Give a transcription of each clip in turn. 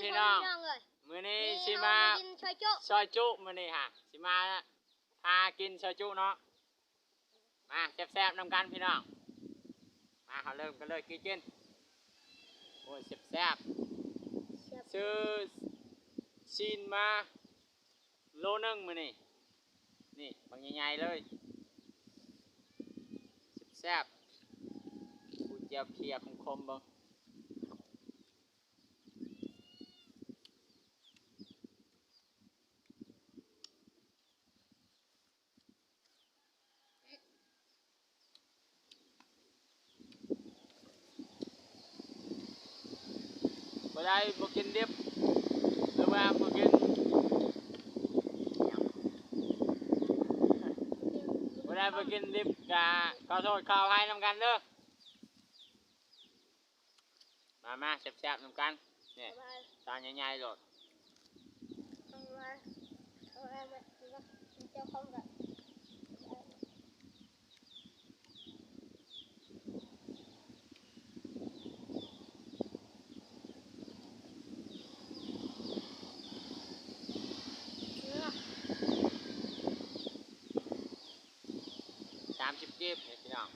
ພີ່ນ້ອງ ມື້ນີ້ຊິມາ ກິນຊອຍຈຸ ຊອຍຈຸ ມື້ນີ້ຫາ ຊິມາພາກິນຊອຍຈຸເນາະ. ມາແຊບໆນຳກັນພີ່ນ້ອງ ມາ ເຮົາເລີ່ມກັນເລີຍ ກິນ ກິນ. ໂອ້ຍ ແຊບໆ ແຊບ ຊື້ຊີ້ນມາໂລໜຶ່ງມື້ນີ້ ນີ້ບັກໃຫຍ່ໆເລີຍ ແຊບໆ. ຂູດແຈ່ວເພຍຂົມໆເບິ່ງ. ຜູ້ໃດບໍ່ກິນດິບ ຫຼືວ່າບໍ່ກິນ ຜູ້ໃດບໍ່ກິນດິບກະຂໍໂທດຂໍອະໄພນຳກັນເດີ. ມາ ມາ ແຊບໆນຳກັນ ນີ້ ຕານໃຫຍ່ໆໂລດ. ສາມສິບກີບນີ້ພີ່ນ້ອງ.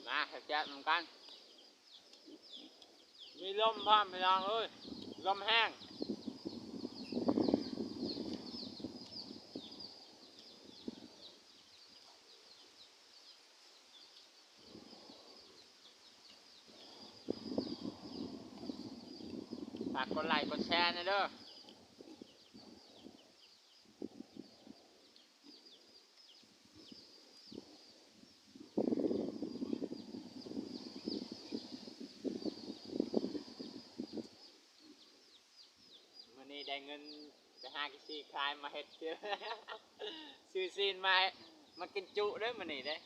ມາແຊບໆນຳກັນ ມີລົມພ້ອມພີ່ນ້ອງເອີຍ ລົມແຮງ. ຝາກກົດໄລ້ກົດແຊແດ່ເດີ. ມື້ນີ້ໄດ້ເງິນໄປຫາຂີ້ຂາຍມາເຮັດ ຊື້ຊີ້ນມາ ມາກິນຈຸເດີມື້ນີ້ເດ້.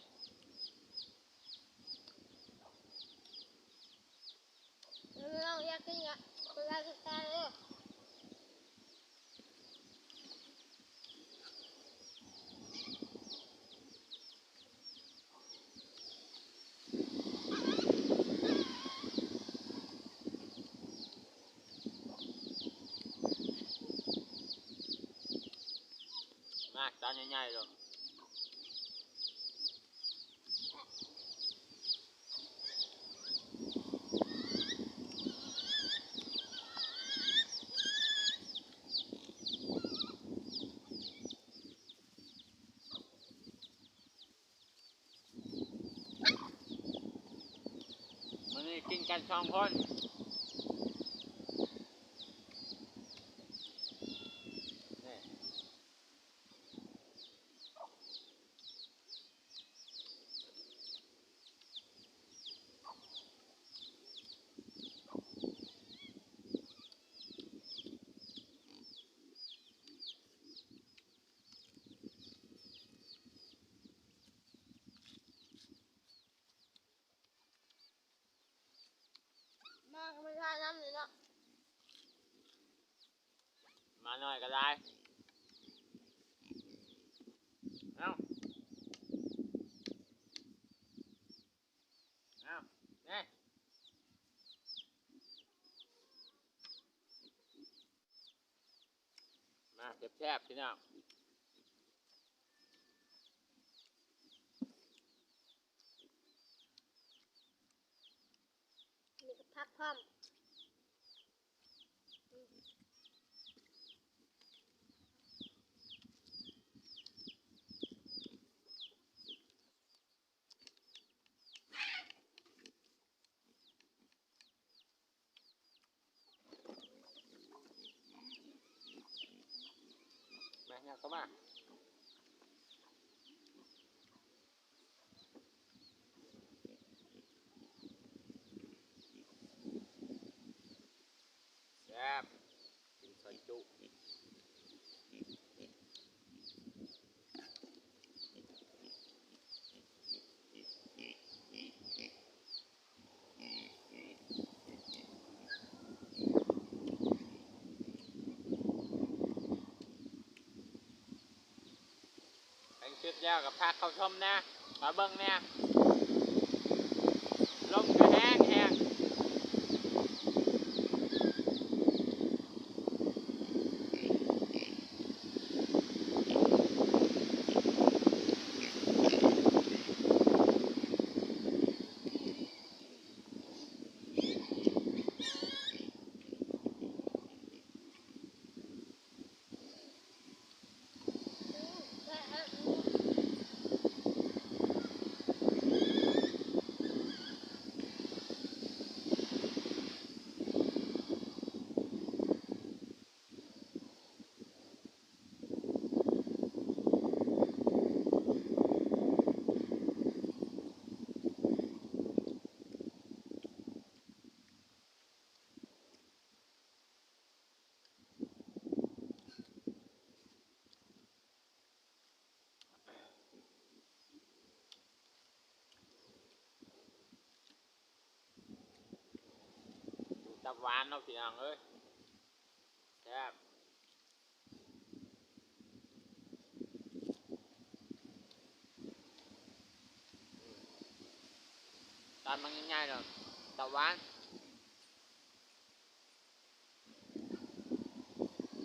ມາ ຕານໃຫຍ່ໆໂລດ. ມື້ນີ້ກິນກັນສອງຄົນ ນີ້. ມາກໍບໍ່ໄດ້ນຳນີ້ເນາະ ມາໜ້ອຍກໍຫຼາຍ. ເອົາ ເອົາ ນີ້ ມາແຊບໆ ພີ່ນ້ອງ. ມີກັບຜັກພ້ອມ. ມາ ຍ່າງເຂົ້າມາ. ແຊບ ກິນຊອຍຈຸ. ມ ເຮັດແລ້ວກໍພາເຂົ້າຊົມແດ່ ມາເບິ່ງແດ່ ລົມກໍແຮງໆ. ຕັບຫວານເນາະພີ່ນ້ອງເອີຍ ແຊບ. ຕອນມັນໃຫຍ່ໆ ດອກ ດອກຫວານ.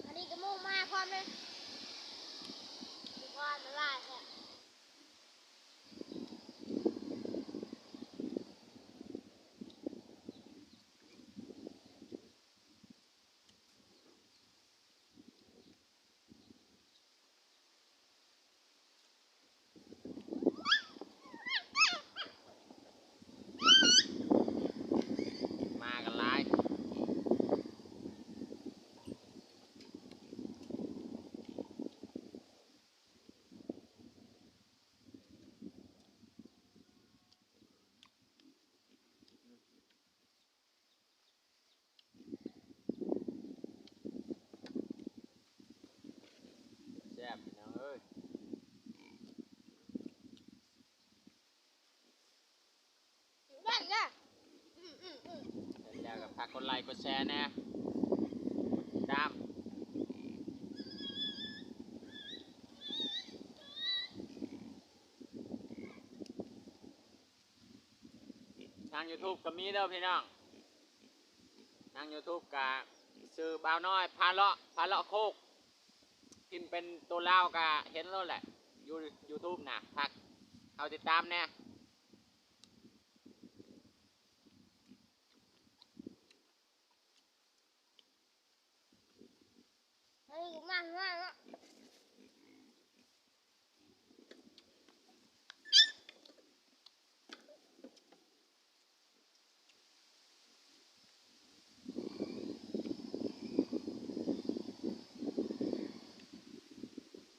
ອັນນີ້ກໍໝູມາພ້ອມເດ້ ໝູມາຫຼາຍແທ້. ໝາກໍຫຼາຍ. ແຊບພີ່ນ້ອງເອີຍ ແຊບເດ້. ເຮັດແລ້ວກໍຝາກກົດໄລກົດແຊແດ່ ກົດຕິດຕາມ. ທາງຢູທູບກໍມີເດີພີ່ນ້ອງ ທາງຢູທູບກໍຊື່ບ່າວນ້ອຍພາເລາະ ພາເລາະໂຄກ ພິມເປັນໂຕລາວກໍເຫັນໂລດແຫຼະ ຢູ່ຢູທູບນະ ຝາກເຂົ້າຕິດຕາມແດ່. ເອີຍ ມາ ມາ ມາ.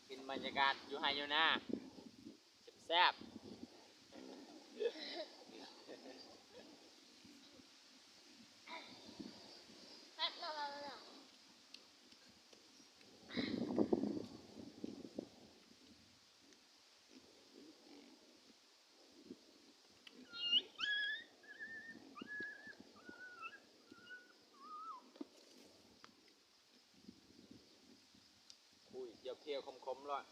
ກິນບັນຍາກາດຢູ່ໄຮ່ຢູ່ນາ ແຊບໆ. ຄຸຍຈຽວເພຍຂົມໆ ໂລດ.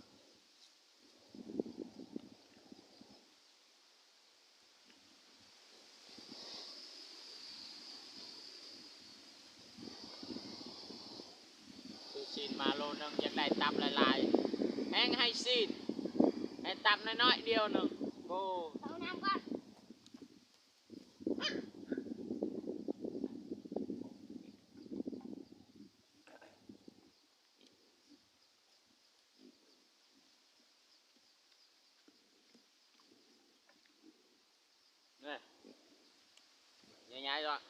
ຊື້ຊີ້ນມາໂລໜຶ່ງ ຢາກໄດ້ຕັບຫຼາຍໆ ແຮ່ງໃຫ້ຊີ້ນ ໃຫ້ຕັບນ້ອຍໆ ດຽວໜຶ່ງ. ໂອ້ ເອົານ້ຳກ່ອນ. ນີ້ ໃຫຍ່ໆ ເນາະ. ເ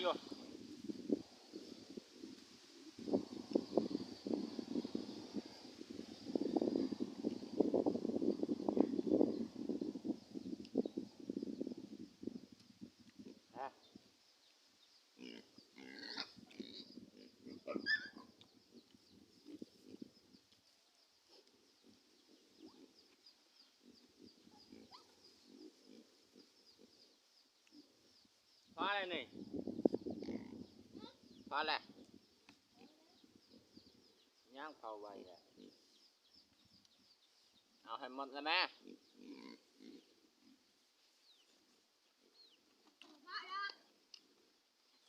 ຢູ່ ພໍແລ້ວນີ້ ພໍແລ້ວ ຍັງເຜົາໄວແຫຼະ ເອົາໃຫ້ໝົດແລ້ວແມ້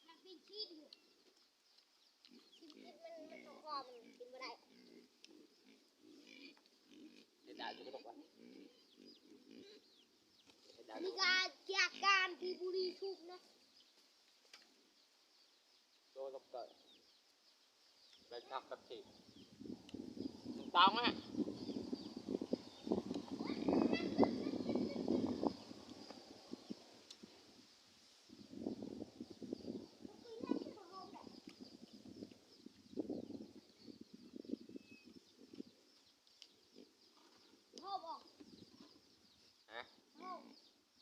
ມັນເປັນຂີ້ດິນ ຊິກິນມັນ ມັນຕ້ອງຄໍ ມັນກິນບໍ່ໄດ້ ເສຍດາຍຢູ່ ເສຍດາຍຢູ່ ມີການຈັດການທີ່ບໍລິສຸດເນາະ ໂຕຕົກເກີດ ໄປທັກກັບທີ່ ມັນຕ້ອງນະ ຮະ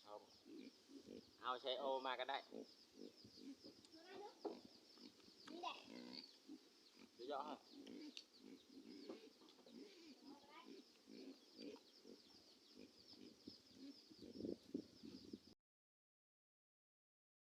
ເອົາ ເອົາໄຊໂອມາກໍໄດ້ ນີ້ແຫຼະ ເດາະໃຫ້.